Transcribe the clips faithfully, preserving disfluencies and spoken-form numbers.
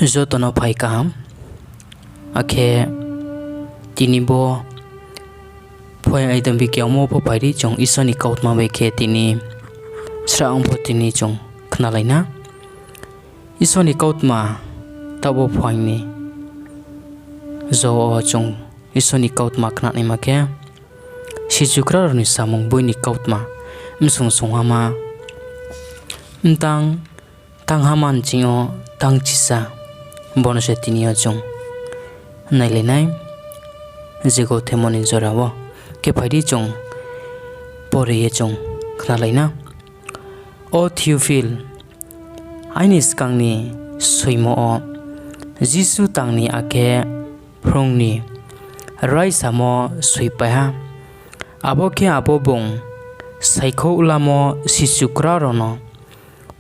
Joto no phai kaham. Akhe tini bo phoing aidambi kiaomo pho phai di, chung Isor ni kautma bai khe tini srah ong pho tini chung khnalai na. Isor ni kautma taoh bo phoing ni jo wo chung Isor ni kautma khnanaima khe, Sichukra rao ni samung boi ni kautma, bsung sungha ma, mtang tangha ma nching yo tangchisa, bo no se tini yo chung nailai nai, je gothe mo ni jora wo. Khe phai di chung pore ye chung khnalai na. O Theophil, aini skang ni soimo wo Jisu tang ni akhe phrung ni raisamo soipai ha. Abo khe abo bung saikhouh lamo sichukra rao no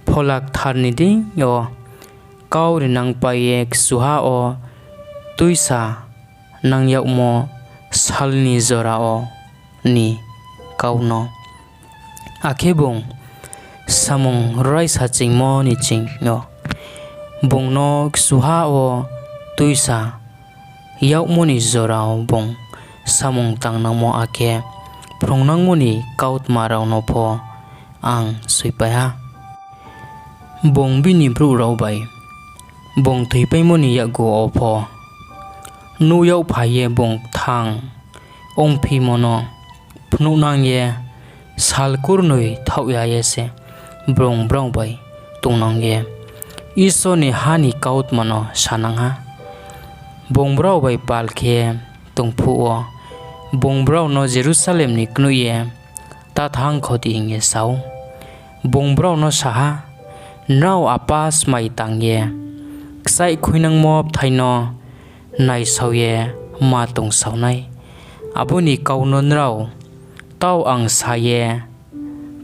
Phola Kthar ni deing yo kau rinangpai ye kchuha wo tuisa nang yagmo sal ni jora wo ni kau no. Akhe bung samung raisa chingmo ni ching yo bung no kchuha wo tuisa yagmo ni jora wo bung samung tangnangmo akhe phrungnangmo ni kautma rao no pho ang soipai ha. Bung bini brouh rao bai bung thoipaimo ni yakgu wo pho nuh yagphai ye bung kthang ongphimo no phnuhnang ye sal kurnoi thaoh ya ye se bung brao bai tongnang ye Isor ni ha ni kautma no sanang ha. Bung brao bai pal khe tong phuh wo bung brao no Jerusalem ni knoih ye ta thanng kho di hing ye sa ou. Bung brao no sa ha, Nrao apa smai tang ye kchaih khuinangmo bthai no naisao ye ma tongsao nai, abo ni kau no nrao taoh ang sa ye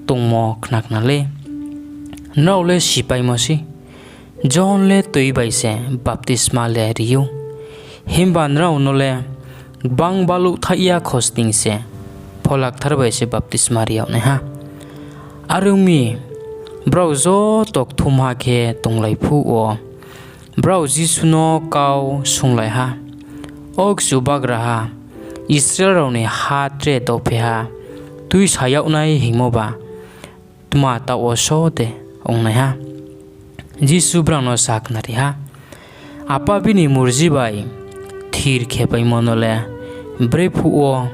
tongmo khna khna lei. Nrao le sipaimo sei, Johon le tui bai se baptisma le ri ou, himba nrao no le gbang baluh thaih ya khosning se Phola Kthar bai se baptisma ri yag nai ha. Are ong mi, brao joto kthumha khe tonglai phuh wo brao Jisu no kau swunglai ha, O Chubagraha, Israel rao ni ha tre dopheha tuisa yag nai hingmoba tma taoh wo só de ong nai ha? Jisu brao no sakhnari ha, Apa bini murji bai thir khepaimo no le brephuh wo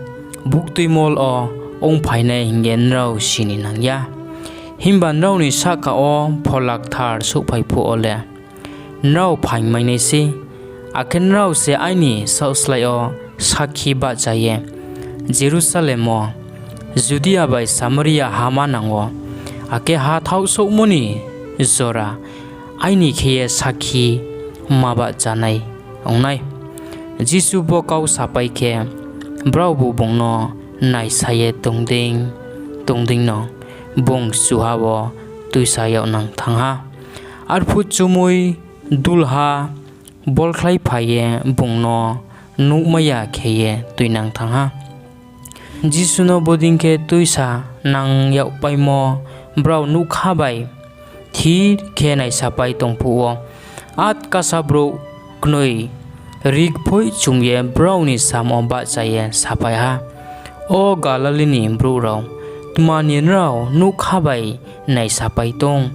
buktui mol wo ongphai nai hing ye nrao si ni nang ya. Himba nrao ni sahka wo Phola Kthar souhphai phuh wo le nrao phaingmai nai sei, akhe nrao se aini saohslái yo sakhi bahcha ye Jerusalem wo, Judia bai Samaria ha manang wo, akhe ha thaohsouhmo ni jora aini khe ye sakhi ma bahcha nai ong nai. Jisu bo kau sapai khe, braobu bung no naisa ye tong dei no bung kchuha wo tuisa yagnang thanng ha. Arphuh chumui dulha bolkhlai phai ye bung no nuhmai ya khe ye tuinang thanng ha. Jisu no bodei khe tuisa nang yagpaimo brao nuhkha bai thir khe naisapai tong phuh wo, atkasa brouh knoi rikphoih chum ye brao ni samm wo bahcha ye saphai ha, O Galili ni brouh rao, tma ni nrao nuhkha bai naisapai tong?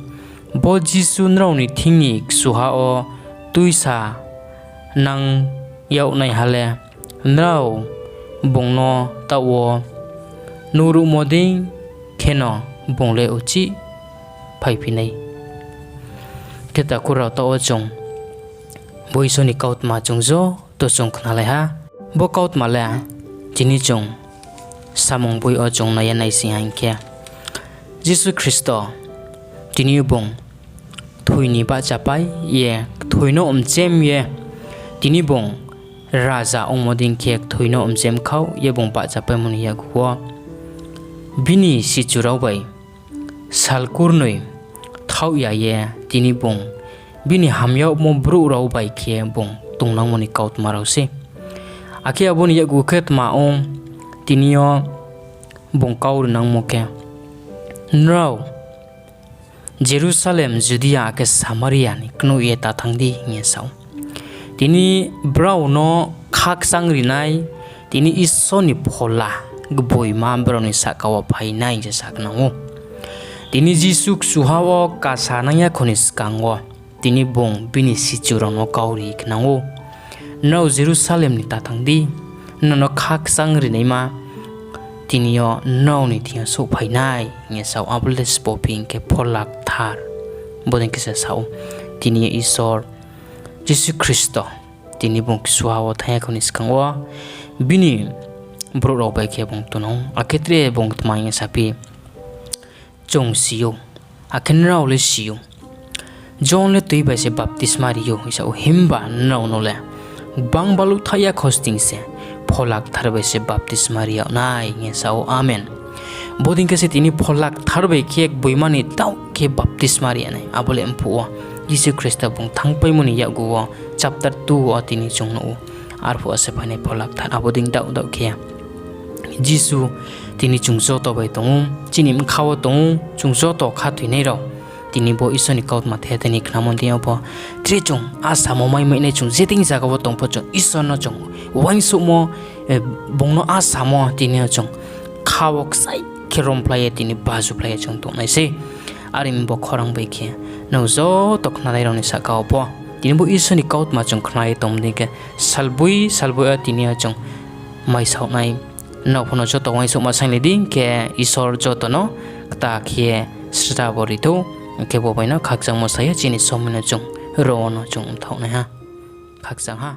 Bo Jisu nrao ni thing ni kchuha wo tuisa nang yagnaiha le, nrao bung no taoh wo nuhruhmo dei kheno bung le uchih phaiphi nai. Khe takhu rao, taoh wo chung bo Isor ni kautma chung joto chung khnalai ha. Bo kautma le tini chung samung boi yo chung nai ye naising ha hing khe, Jisu Khristo tini bung kthoi ni bahchapai ye, kthoi no mchem ye, tini bung raja ongmo dei khe kthoi no mchem khaoh ye bung bahchapaimo ni yakgu wo, bini sichu rao bai sal kurnoi thaoh ya ye tini bung bini hamyagmo brouh rao bai khe bung tongnangmo ni kautma rao sei. Akhe abo ni yakgu khe tma ong, tini yo bung kau rinangmo khe, Nrao Jerusalem, Judia akhe Samaria ni knoih ye ta thanng di, hing ye sa ou. Tini brao no khakchang rinai, tini Isor ni phola gboima brao ni sahka wo phai nai hing se sa khnang ou. Tini Jisu kchuha wo kasa nang yakho ni skang wo, tini bung bini sichu rao no kau ri khnang ou, Nrao Jerusalem ni ta thanng di, nrao no khakchang rinaima tini yo nrao ni thing yo souhphai nai, hing ye sa ou. Abo le sbo phi hing khe, Phola Kthar bodei khe se sa ou. Tini yo Isor Jisu Khristo, tini bung kchuha wo thanng yakho ni skang wo, bini brouh rao bai khe bung tongnang ou, akhe tre bung tma hing ye saphi, Chung si ou, akhe nrao le si ou, Johon le tui bai se baptisma ri ou, hing sa ou, himba nrao no le gbang baluh thaih ya khosning se Phola Kthar bai se baptisma ri yag nai, hing ye sa ou. Amen. Bodei khe se tini Phola Kthar bai khe gboima ni taoh khe baptisma ri ya nai. Abo le mphuh wo Jisu Khristo bung thanngpaimo ni yakgu wo, chapter two wo tini chung nuh ou. Arphuh wo se phainai Phola Kthar, abo dei daoh daoh khe Jisu tini chung joto bai tong ou, chini bkha wo tong ou, chung joto khathoinai rao. Tini bo Isor ni kautma the tini khnamo dei yo pho, tre chung asamo mai mai nai, chung je thing zaga wo tong pho chung Isor no chung uaingsouhmo, bung no asamo tini yo chung kha wo kchai khe romphlai ye tini bajuphlai ye chung tongnai sei. Are mi bo khorang bai khe, nrao joto khnanai rao ni sahka wo pho, tini bo Isor ni kautma chung khna ye tongmo dei khe, salboi salboi yo tini yo chung maisaoh nai. Nrao pho no joto uaingsouhma sainglai di, hing khe Isor joto no kta khe ye srabo ri thou. Hing khe bo bai no khakchangmo sa ye chini somoi no chung ro wo no chung mthaoh nai ha. Khakchang ha.